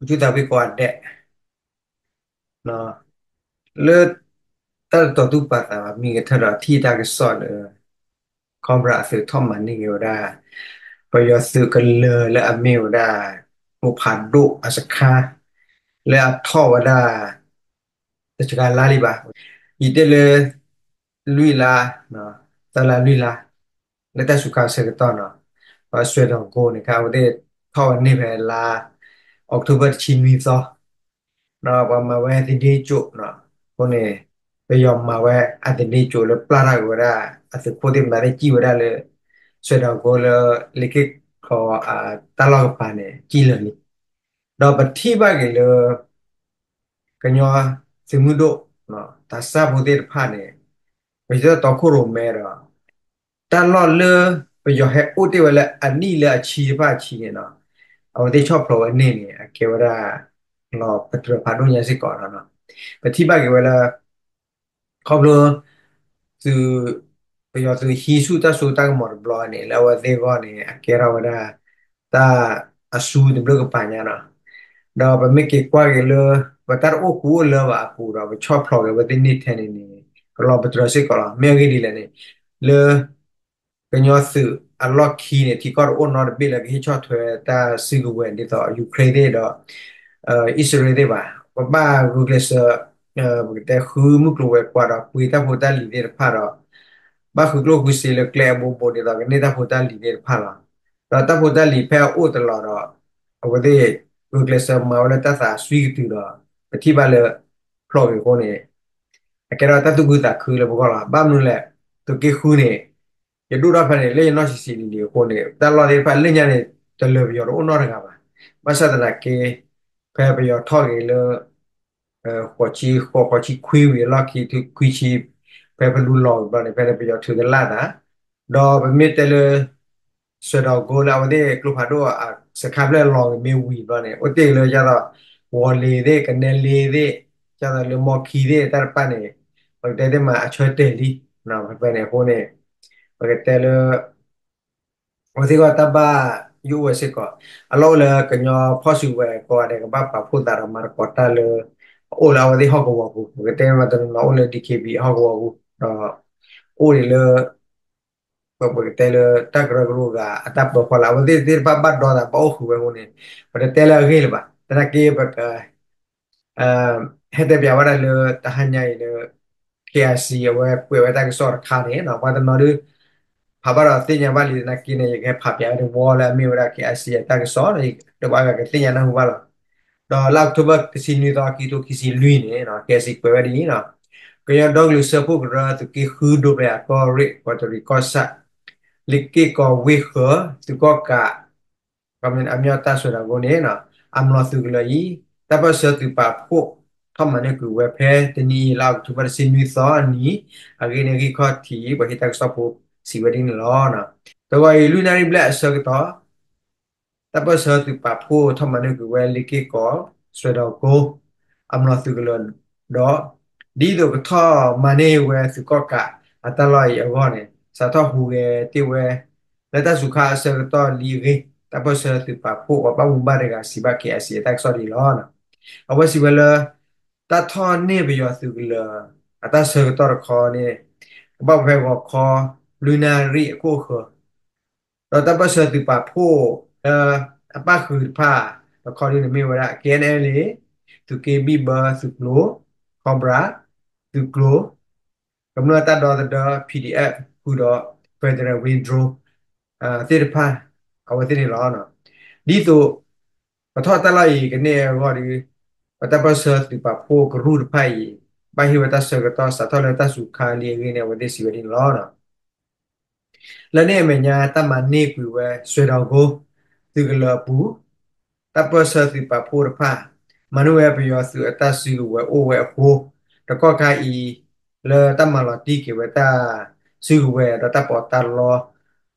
ယူသးဝ့ၢ်ကိးဂၤဒဲး လၢတၢ်တတီၤသူၣ်ပာ်သးဘၣ် မ့ၢ်ဂ့ၤ ထၢဒီးထံၣ်တၢ်ကစီၣ်လၢ Cobra အသုးထီၣ်မၤန့ၢ်က့ၤဝဲဒၣ် ပယီၤသုးကလၢၤလၢအမ့ၢ်ဝဲဒၣ် ကျိဖးဒိၣ်အစခါ လၢအထီၣ်ဝဲဒၣ် တစှၤလါလံဘၣ်, ယတဲလၢ လွံၢ်လါ, သၢလါလွံၢ်လါ လၢတၢ်စူၤခါအဆၢကတီၢ်နီၤ, ပှၤစွဲဒီးကိန့ၣ်ခါ အဝဲသ့ၣ်ထီၣ်ဝဲန့ၢ်ဖဲလါ October တဆံနွံသီ, ဒီးပှၤမၤဝဲအသဒ့ကၠိးနီၤ, အဃိန့ၣ် ပယီၤမၤဝဲအသဒ့ကၠိးလၢပျၢ်ထီၣ်က့ၤဝဲဒၣ် အသုးခိၣ်သ့ၣ်မနုၤသ့ၣ်စံၣ်ဝဲဒၣ်လၢ စွဲဒီးကိလၢ လ့က့ၢ်ကီ တၢ်လီၢ်ကပၤန့ၣ် စံၣ်လၢာ်လံ. ဒီးပထံၣ်ဘၣ်က့ၤလၢ ကညီသုးမုၢ်ဒိၣ် သးစၢ်ဖိသ့ၣ်တဖၣ်န့ၣ် ပယီၤတီခိၣ်ရိၣ်မဲဒီး တၢ်လီၢ်လၢပယီၤဟဲအိၣ်တ့ၢ်ဝဲလၢအနံၣ်လၢအဆံတဖၣ်အဆံန့ၣ်နီၤ, အဝဲသ့ၣ်ဆီၣ်ဖျိးဝဲန့ၢ်န့ၣ် အကဲဝဲဒၣ် လီၤပတြၢၤဖးဒိၣ်ညါစ့ၢ်ကီးလီၤ. ပထံၣ်ဘၣ်က့ၤဝဲလၢ ခီဖျိ သုး ပယီၤသုးဟံးဆူၣ်တၢ်စိတၢ်ကမီၤတဘျီန့ၣ် လၢအဝဲသ့ၣ်အဂီၢ်န့ၣ် အကဲထီၣ်ဝဲဒၣ် တၢ်အစူတဘျုးကပၤညါနီၤ. ဒီးပမ့ၢ်က့ၤကွၢ်က့ၤလၢ ပတၢ်တအိၣ်ကူအိၣ်လၢဘၣ်အပူၤဒီး ပဆီၣ်ဖျိးက့ၤဝဲသ့ၣ်န့ၢ်ထဲန့ၣ်န့ၣ် ကလီၤပတြၢၤစ့ၢ်ကီးလီၤ. မ့ၢ်အဂ့ၢ်ဒ်လဲၣ်န့ၣ် လၢ ကညီသုးအလီၢ်ခံန့ၣ် ထံကီၢ်တအိၣ်နီတဘ့ၣ်လၢကဟ့ၣ်ဆီၣ်ထွဲတၢ်စုကဝဲၤဒ်သိး Ukraine သ့ၣ်ဒီး အံၣ်စရ့လးသ့ၣ်ဘၣ်. ပဘၣ်ဂုာ်ကျဲးစၢး ပကတဲဃုမုၢ်ကျိၤဝဲၤကွာ်ဒီး ပှ့ၤတၢ်ဖိတၢ်လံၤသ့ၣ်တဖၣ်ဒီး ဘၣ်ဃုကျိၣ်ဃုစ့လၢကျဲအဘိဘိဒ်သိး ကန့ၢ်တၢ်ဖိတၢ်လံၤသ့ၣ်တဖၣ်လီၤ. ဒီးတၢ်ဖိတၢ်လံၤဖဲအအိၣ်တလီၤဒီး အဝဲသ့ၣ် ဂုာ်ကျဲးစၢးမၤဝဲလၢတၢ်သးစွံကတုၤဒီး ပထံၣ်ဘၣ်လၢ ဖျိးက့ၤအဃိန့ၣ် အကဲထီၣ်တၢ်သူၣ်ခုသးခုလၢပဂီၢ်လီၤ. ဘၣ်မနုၤလဲၣ်, သုးက့ဃုန့ၣ် ယဒိၣ်ထီၣ်ဖဲန့ၣ် လၢယနီၢ်ဆံးဆံးလံၤလံၤအဃိန့ၣ် တၢ်လီၢ်သ့ၣ်တဖၣ်လၢညါန့ၣ် တလၢာ်ပယီၤတအိၣ်နီတဂၤဘၣ်. ဘၣ်ဆၣ်သနာ်က့ ဖဲပယီၤထီၣ်က့ၤလၢ ဃိးဆံဃိး ဃိးဆံခွံဝံၤအလီၢ်ခံ ခွံဆံ ဖဲဖလူလီၤဝံၤဘျီန့ၣ် ဖဲန့ၣ်ပယီၤထုးကလၢ်သး ဒီးပမ့ၢ်တဲလၢ စွဲဒီးကိလၢအဝဲသ့ၣ်ကျိဖးဒိၣ်အစခါဖျၢၣ်လီၤက့ၤမ့ၢ်ဝံၤဘျီန့ၣ် အိၣ်တ့ၢ်လၢဒ်သိး ဝီၤလ့ၤသ့ၣ် ကနဲလ့သ့ၣ် ဒ်သိးလၢမီခံသ့ၣ်တၢ်တဖၣ်န့ၣ် ပကတဲသ့ၣ်မးအဆၢတဲာ်လံ ဖဲန့ၣ်အဃိန့ၣ် ပကတဲလၢ အဝဲသ့ၣ်ဂီၢ်တၢ်ဘၣ်ယိၣ်ဝဲစ့ၢ်ကီး အလီၢ်အိၣ်လၢကညီဖီၣ်စုကဝဲၤကိးဂၤဒဲးကဘၣ်ပာ်ဖှိၣ်သးဒီးမၤသကိးတၢ်လၢ အအိၣ်လၢအဝဲသ့ၣ်ဟီၣ်ကဝီၤပူၤ ပကတဲမးတနီၤနီၤအိၣ်လၢ DKBA ဟီၣ်ကဝီၤပူၤ ဒီး အိၣ်ဒံးလၢ ပကတဲလၢ တၢ်ကရၢကရိဂၤအတၢ်ပၢၤဖီလာ် အဝဲသ့ၣ်သ့ၣ်တဖၣ်ဘၣ်ဒီသးဘၣ်အိၣ်ဃုာ်ဝဲအဃိန့ၣ် ပတတဲလၢအဂ့ၢ်လၢၤဘၣ်. သနာ်က့ပက ဟဲတဲပၠးဝဲဒၣ်လၢတဟါညါအံၤလၢ KIC အဝဲကွဲးဝဲတၢ်ကစီၣ်တခါန့ၣ် ပှၤတနီၤဒုး ဖးဘၣ်ဒီးသ့ၣ်ညါဘၣ်လံသနာ်က့န့ၣ် ယကဟဲဖးပၠးဝဲတဝီလၢအမ့ၢ်ဝဲဒၣ် KIC အတၢ်ကစီၣ် ဒီးပှၤဂၤကသ့ၣ်ညါနၢ်ဟူဘၣ်လီၤ. ဒီးလါအီးကထိဘၢၣ် တဆံနွံသီ ခံကထိခံဆံလွံၢ်န့ၣ် KIC ကွဲးဝဲဒ်အံၤ, ကညီဒီကလုာ်စၢဖှိၣ်ကရၢ သုးက့ဃု ဒိပှၤကီၢ်ရ့ၣ် ကီးတရံးကီၢ်ဆၣ် လ့ၣ်က့ၢ်ကီးဝ့ၢ်ဃၢၤ သုးကီၣ်ကး အမ့ၢ်တၢ်စွဲဒီးကိန့ၣ် အမျိာ်သုးကလၢၤအံၤ တၢ်ပၢၢ်ဆၢသုးပာ်ဖှိၣ် ထီၣ်မၤန့ၢ်ကွံာ်ဝဲဖဲတနံၤအံၤ လါအီးကထိဘၢၣ်တဆံနွံသီအနံၤ အဂ့ၢ်န့ၣ်ဂံၢ်ခီၣ်ထံး ပှၤဟ့ၣ်တၢ်ကစီၣ်ဖိစံးဝဲဒ်န့ၣ်လီၤ. တဂီၤအံၤ လွံၢ်နၣ်ရံၣ်ဘျဲၣ်အဆၢကတီၢ် တၢ်ပၢၢ်ဆၢသုးပာ်ဖှိၣ်ထီၣ်မၤန့ၢ်ကွံာ်ဝဲ လ့ၣ်က့ၢ်ကီး စွဲဒီးကိ အမျိာ်သုးကလၢၤဒီး ဒ်သိးကထီၣ်မၤန့ၢ်ဝဲသုးကီၣ်ကးအတၢ်လီၢ်အံၤအဂီၢ်န့ၣ် စးထီၣ်ဟူးဂဲၤတ့ၢ်ဝဲ လၢတၢ်စူၤခါအဆၢကတီၢ်လံအဂ့ၢ် တၢ်ပၢၢ်ဆၢသုးပာ်ဖှိၣ်ပှၤဘၣ်မူဘၣ်ဒါတဂၤစံးဘၣ် KIC အတၢ်ကစီၣ်ဒ်အံၤလီၤ. အဝဲစံးဝဲလၢ တၢ်ထီၣ်န့ၢ်ပယီၤသုးကလၢၤ အတၢ်ဆၢကတီၢ်တခီန့ၣ် ကဘၣ်ဖဲဂီၤခီ လွံၢ်နၣ်ရံၣ်အခိၣ်အဃၢၤ ဒီးတၢ်ပၢၢ်ဆၢသုးပာ်ဖှိၣ်လၢအပၣ်ဃုာ်တဖၣ် တခီဒ်န့ၣ်မ့ၢ်ဝဲဒၣ် KNLA သုးက့ဘံၣ်ဘၢ သုးကျိၤ Cobra သုးကျိၤ ကမျၢၢ်တၢ်ဒီသဒၢ PDF ဃုာ်ဒီး Federal Wings Drone သ့ၣ်တဖၣ် အဝဲသ့ၣ်န့ၣ်လီၤ. ဒ်သိး ပထီၣ်တၢ်လီၢ်အံၤကန့ၢ်အဂီၢ်ဒီး ပတၢ်ပၢၢ်ဆၢသုးပာ်ဖှိၣ်ကရူၢ်တဖၣ်အံၤ ဘၣ်ဟ့ၣ်ဝဲတၢ်ဆၢကတီၢ်စးထီၣ်လၢတၢ်စူၤခါလံအဂ့ၢ်န့ၣ် အဝဲသ့ၣ်စံးဝဲဒ်န့ၣ်လီၤ. လၢန့ၣ်အမဲာ်ညါ တၢ်မၤန့ၢ်ကွံာ်ဝဲ စွဲဒီးကိ သုးကလၢၤအပူၤ တၢ်ပၢၢ်ဆၢသုးပာ်ဖှိၣ်တဖၣ် မၤန့ၢ်ဝဲပယီၤသုးအတၢ်စုကဝဲၤအိၣ်ဝဲအဃိ တကီၢ်ခါအံၤ လၢတၢ်မၤလီၤတံၢ်က့ၤဝဲတၢ်စုကဝဲၤဒီးတၢ်ပီးတၢ်လီ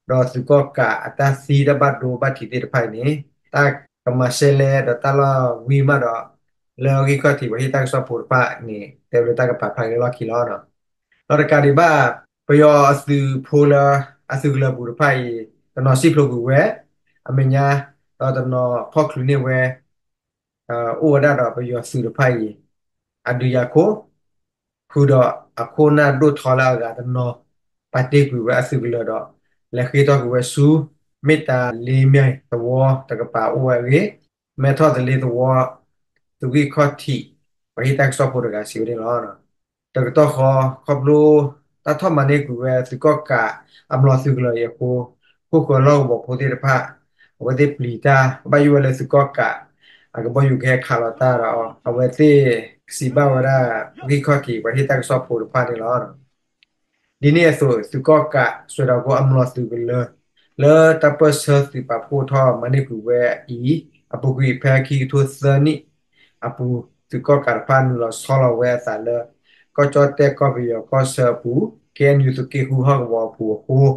ဒီးသုးကီၣ်ကးအတၢ်သံတၢ်ဘၣ်ဒိဘၣ်ထံးသ့ၣ်တဖၣ်အံၤန့ၣ် တၢ်ကမၤရှဲလဲၣ်ဒီးတၢ်လီၢ်ဝံၤမးဒီး လၢအဂံၢ်ခီၣ်ထံးပှၤဟ့ၣ်တၢ်ကစီၣ်ဖိတဖၣ်န့ၣ် တဲဝဲလၢတၢ်ကပာ်ဖျါက့ၤလီၢ်ခံလီၤ. ဒီးတကးဒံးဘၣ် ပယီၤအသုးဖိလၢအသုးကလၢၤပူၤတဖၣ်အံၤ တနီၤစံၣ်ဖျိးကွံာ်ဝဲ အမဲာ်ညါ ဒီးတနီၤဖီၣ်ချုးန့ၢ်ဝဲ အိၣ်ဝဲဒၣ်ဒီးပယီၤသုးတဖၣ်အံၤ အဒုးယၤခိၣ် ဃုာ်ဒီးအခိၣ်နၢ်ဒိၣ်ထီလၢအဂၤတနီၤ ပာ်တ့ၢ်ကွံာ်ဝဲအသုးကလၢၤဒီး လဲၤဃ့ထီၣ်ကွံာ်ဝဲဆူ မ့ၢ်တၢ်လ့မၠဲၣ်သဝီတကပၤအိၣ်ဝဲအဂ့ၢ် မဲထီၣ်သလ့သဝီ သုးဂံၢ်ခီၣ်ထံး ပှၤဟ့ၣ်တၢ်ကစီၣ်ဖိတဂၤစံးဝဲန့ၣ်လီၤ. တကတီၢ်ဃီ ခီဖျိ တၢ်ထီၣ်မၤန့ၢ်ကွံာ်ဝဲသုးကီၣ်ကးအမျိာ်သုးကလၢၤအံၤအဃိ ခိၣ်ဃၢၤလီၢ်ကဝီၤဖိသ့ၣ်တဖၣ် အဝဲသ့ၣ်ပျံၤတၢ်ဘၣ်ယိၣ်ဝဲလၢသုးကီၣ်ကး အကဘီယူၤကဟဲခးလီၤတၢ်ဒီး အဝဲသ့ၣ်စံးဘၣ်ဝဲဒၣ် ဂံၢ်ခီၣ်ထံး ပှၤဟ့ၣ်တၢ်ကစီၣ်ဖိတဖၣ်န့ၣ်လီၤ. ဒ်န့ၣ်အသိး သုးကီၣ်ကးစွဲၤထီၣ်ကိအမျိာ်သုးကလၢၤ လၢတၢ်ပၢၢ်ဆၢသုးပာ်ဖှိၣ်ထီၣ်မၤန့ၢ်ကွံာ်ဝဲအံၤ အပူၤကွံာ်ဖဲခံကထိသၢနံၣ်အပူၤ သုးကီၣ်ကးတဖၣ်နုာ်လီၤဆီလီၤဝဲအသးလၢ ကီၢ်ကၠီၣ်တဲၣ်ကီၢ်ပယီၤကီၢ်ဆၢအပူၤ ခ့ၣ်အဲၣ်ယူၣ် သုးက့ဃုဟီၣ်ကဝီၤအပူၤအဃိ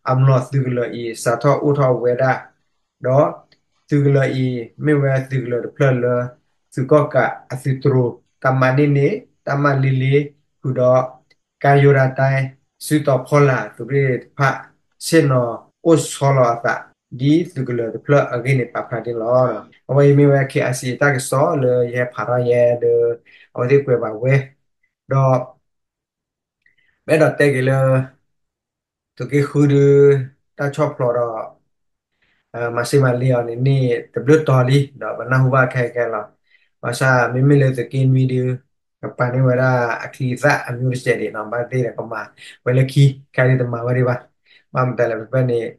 အမျိာ်သုးကလၢၤအံၤ စးထီၣ်အိၣ်ထီၣ်ဝဲဒၣ် ဒီးသုးကလၢၤအံၤ မ့ၢ်ဝဲသုးကလၢၤတဖျၢၣ်လၢ သုးကီၣ်ကးအသုးတြိၤ တၢ်မၤန့ၢ်န့ၣ် တၢ်မၤလ့လ့ ဃုာ်ဒီး ကါယိၤဒၣ်တၢ် စုတီၤဖီလာ်သုးရ့ၣ်တဖၣ် ဆ့ၣ်နီၤအိၣ်ဆီလီၤအသး ဒ်သုးကလၢၤတဖျၢၣ်အဂ့ၢ်န့ၣ် ပာ်ဖျါန့ၣ်လီၤ. အဝဲအံၤမ့ၢ်ဝဲ ခ့ၣ်အဲၣ်စံၣ် တၢ်ကစီၣ်လၢယဟဲဖးထီၣ်ယဲဒီး အဝဲသ့ၣ်ကွဲးဘၣ်ဝဲ ဒီး ပအဲၣ်ဒိးတဲက့ၤလၢ သုးက့ဃုဒုး တၢ်ဆီၣ်ဖျိးဒီး မၤစ့မၤလ့အီၤန့ၣ် န့ၢ်တဘျုးတီၤလံ ဒီးပနၢ်ဟူဘၣ်ခဲကဲလီၤ. ဘၣ်ဆၣ်မ့မ့ၢ်လၢသုးက့နွံဒုး ကပာ်န့ၢ်ဝဲဒၣ်အချံအသၣ်အမျိၢ်တစဲးဒံးနီၤ ဘၣ်သ့ၣ်ဒီးကမၤဝဲလၢခံ ခဲအံၤတမၤဝဲဒံးဘၣ်. ဘၣ်မတၤလဲၣ်ဖဲန့ၣ်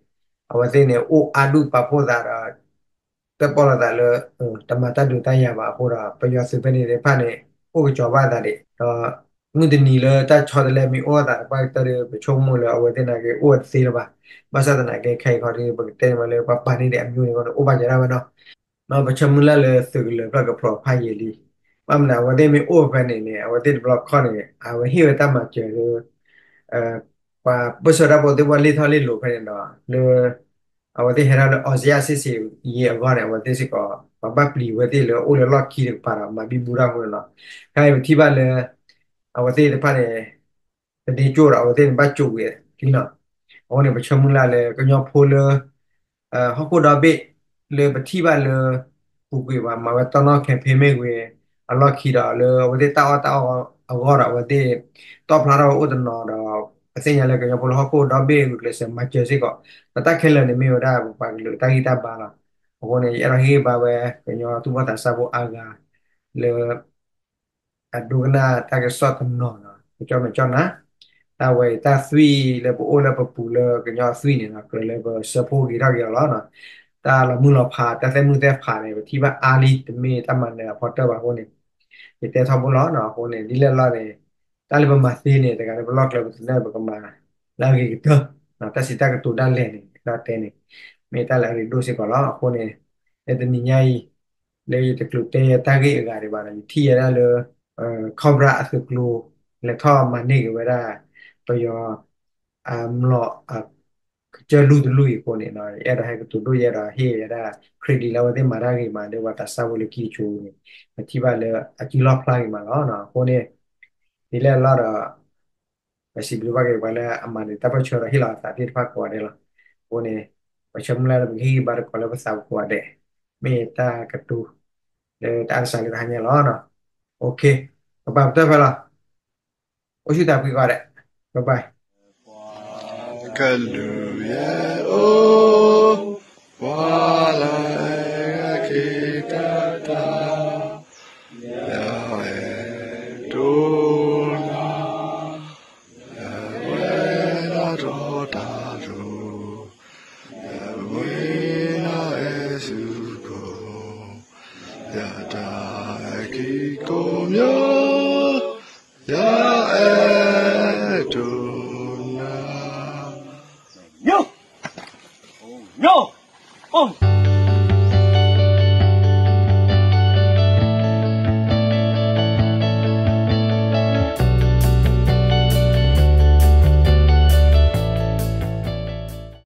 အဝဲသ့ၣ်န့ၣ် အိၣ်အါဒူၣ်ပာ်ဖှိၣ်သးဒီး တၢၣ်ပီၣ်လိာ်သးလၢ တမၤတၢ်ဒုးတၢ်ယၤဘၣ်အဃိဒီး ပယီၤသုးဖဲန့ၣ်သ့ၣ်တဖၣ်န့ၣ် အိၣ်ကစီၤဘၣ်သးဒံး ဒီး မုၢ်တနံၤလၢတၢ်ဆီတလဲမ့ၢ်အိၣ်အသးတပှၢ်ကတၢၢ်ဒီး ပဆိကမိၣ်လၢအဝဲသ့ၣ်နာ်က့အိၣ်ဝဲတသ့လၢၤဘၣ်. ဘၣ်ဆၣ်သနာ်က့ခဲအံၤခီဒီး ပကတဲန့ၢ်ဝဲလၢပှၤပာ်န့ၢ်ဒံးအမျိၢ်န့ၣ် အိၣ်ဘၣ်ကဒါဝဲနီၤ. ပဆၢမုၢ်လၢ်လၢသုးကလၢၤဖျၢၣ်ကဖျိးဖးယံာ်လံ. ဘၣ်မနုၤအဝဲသ့ၣ်မ့ၢ်အိၣ်ဖဲန့ၣ်န့ၣ် အဝဲသ့ၣ်တဘျီခီၣ်န့ၣ် အဝဲဟ့ၣ်ဝဲတၢ်မၤစၢၤလၢ ပှၤပၢဆှၢတၢ်ဖိသ့ၣ်တဖၣ်လဲၤထီၣ်လဲၤလီၤဖဲန့ၣ်ဒီး လၢ အဝဲသ့ၣ်ဟဲထီၣ်လၢ အီစံယၣ် စစ်ဆင်ရေး အဂီၢ်န့ၣ် အဝဲသ့ၣ်စ့ၢ်ကီး ပှၤဘၣ်ပျံၤဝဲသ့ၣ်လၢအိၣ်လၢလီၢ်ခံတကပၤဒီး မၤဘံဘူတၢ်အဃိန့ၣ်လီၤ. ခဲအံၤပထံၣ်ဘၣ်လၢ အဝဲသ့ၣ်တဖၣ်န့ၣ် ပဒ့ကၠိဒီး အဝဲသ့ၣ်န့ၣ်ဘၣ်ကၠိဝံၤအလံနီၤ. အဃိန့ၣ် ပဆၢမုၢ်လၢ်လၢကညီဖိလၢ ဟီၣ်ခိၣ်ဒီဘ့ၣ်လၢပထံၣ်ဘၣ်လၢ ပူၤကွံာ်ပှၤမၤဝဲတီနီၣ် campaign မ့ၢ်ဂ့ၤ အလီၢ်ခံဒီးလၢအဝဲသ့ၣ်တၢ်အီၣ်တၢ်အီအဂီၢ်ဒီး အဝဲသ့ၣ်တီၣ်ဖျါထီၣ်ဝဲအိၣ်တနီၤဒီး ပသ့ၣ်ညါလၢကညီဖိလၢဟီၣ်ခိၣ်ဒီဘ့ၣ်ဂုာ်ကျဲးစၢးမၤစၢၤစ့ၢ်ကီး ဒီးတၢ်ခဲလၢာ်န့ၣ်မ့ၢ်ဝဲဒၣ်ပပှၤကလုာ်တၢ်ဂံၢ်တၢ်ဘါလီၤ. အဃိန့ၣ် ယအဲၣ်ဒိးဟ့ၣ်ဂံၢ်ဘါဝဲ ကညီသူၣ်ဘီၣ်သးစၢ်ဖိအါဂၤလၢ အဒိကနၣ်တၢ်ကစီၣ်တနီၤနီၤ ကကၠီၣ်မဲာ်ကၠီၣ်နၤ, တၢ်ဝဲအံၤတၢ်သွံၣ်လၢပအိၣ်လၢပပူၤလၢကညီအသွံၣ်န့ၣ်နီၤ ကြၢးလၢပဆၢဖှိၣ်ဂ့ၤထီၣ်က့ၤအီၤလီၤ. တၢ်လီၤမုၢ်လီၤဖး တၢ်သဲၣ်မုၢ်သဲၣ်ဖးန့ၣ် ပထံၣ်ဘၣ်အါလံ တမ့ၢ်တၢ်မၤနၢၤအဖီတၢၢ်ဘၣ်အဃိန့ၣ် ယတဲထီဘိလီၤ. အဃိန့ၣ် ဒ်လဲၣ်လီၤန့ၣ် တၢ်လၢပမၤသ့န့ၣ် တဂၤလၢပလီၢ်ကျဲပသနၢၣ် ပကမၤလၢအဂ့ၤကတၢၢ် တၢ်စံးတၢ်ကတိၤဒၣ်လဲာ်န့ၣ် ဒီးတဲန့ၣ် မ့ၢ်တၢ်လၢအရ့ဒိၣ်စ့ၢ်ကီးလီၤ. အဃိန့ၣ် လၢတနံၤညါအံၤ လၢယတကျိၤတဲယဲတၢ်ဂ့ၢ်အဂၤဒံးဘၣ်ဒီး ယထံၣ်ယဲဒၣ်လၢ Cobra အသုးကျိၤ လဲၤထီၣ်မၤန့ၢ်က့ၤဝဲဒၣ် ပယီၤ အမျိာ် ကစၢၢ်လူၢ်တလူၢ်အံၤအဃိန့ၣ် ယအဲၣ်ဒိးဟဲကတိၤဒိၣ်ယဲဒီးဟ့ၣ်ယဲဒၣ် credit လၢအဝဲသ့ၣ်မၤတၢ်ဂ့ၤမး လၢပှၤသးစၢ်ဖိလၢခံကဆိန့ၣ် ပထံၣ်ဘၣ်လၢအစုလီၣ်ဖျါဂ့ၤမးလီၤ. အဃိန့ၣ် ဒ်လဲၣ်လီၤဒီး ပစံးဘျုးဘၣ်က့ၤပှၤလၢအမၤန့ၢ်တၢ်ပၢၢ်ဆၢဒီးဟ့ၣ်လီၤအသးသ့ၣ်တဖၣ်ကိးဂၤဒဲးလီၤ. အဃိန့ၣ် ပဆၢမုၢ်လၢ်လၢပကဟ့ၣ်ဂံၢ်ဘါတကိးလၢပသးပူၤကိးဂၤဒဲး မ့ၢ်တၢ်ကတိၤ လၢတၢ်အကစၢ်လၢတဟါညါလီၤ. အိၣ်ခ့ ပပာ်ပတၢၢ်ဖဲလီၤ. အိၣ်ဆူၣ်သးဖှံကိးဂၤဒဲး bye bye ကလူးယဲအိၣ် ပှၤလၢက့ၤတၢ်တၢ် ယအဲၣ်ဒိးနၤ ယဝဲဒၣ်ဒီးတၢ်ဒိး ယဝဲဒၣ်အဲၣ်စူးကိၣ် ယတၢ်အဲၣ်ကံကိးမၠိ ယအဲၣ်ဒိးနၤ ညိ ညိ အိ